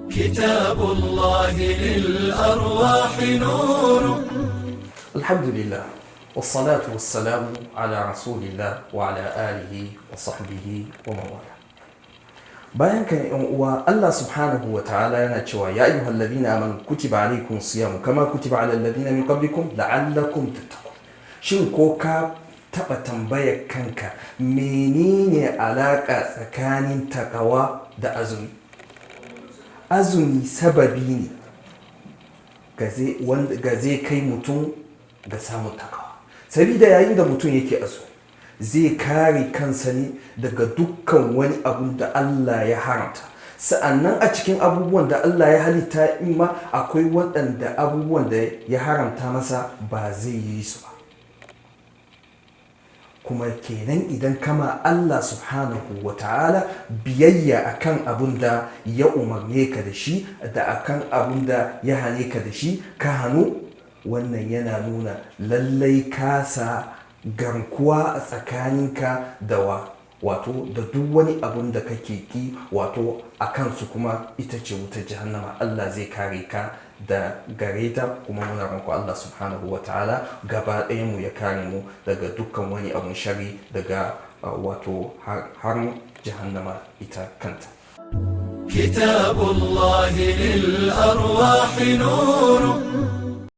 كتاب الله للأرواح نور. الحمد لله والصلاة والسلام على رسول الله وعلى آله وصحبه ومن والاه. Bayan kan yan uwa, Allah subhanahu wa ta'ala yana cewa: يا أيها الذين آمنوا كتب عليكم الصيام كما كتب على الذين من قبلكم لعلكم تتقون. Shin ko ka taba tambayar kanka menene alaka tsakanin takawa da azumi? Azumi sababi ne ga zai kai mutum ga samun takawa, sabida yayin da mutum yake azumi zai kare kansa ne daga dukkan wani abun da Allah ya haramta. Sa'annan a cikin abubuwan da Allah ya halitta in ma akwai waɗanda abubuwan da ya haramta masa ba zai yi su ba. Kuma kenan idan kama Allah subhanahu wa ta'ala biyayya akan abun da ya umarne ka da shi da akan abun da ya hane ka da shi ka hannu, wannan yana nuna lallai ka sa garkuwa a tsakaninka da wa wato da duk wani abun da kake ki wato a kansu, kuma ita ce wutar jahannama. Allah zai kare ka da gare ta. Kuma muna roƙo Allah subhanahu wa ta'ala gaba ɗayan mu ya kare mu daga dukkan wani abun shari daga wato har jahannama ita kanta. كتاب الله للأرواح نور.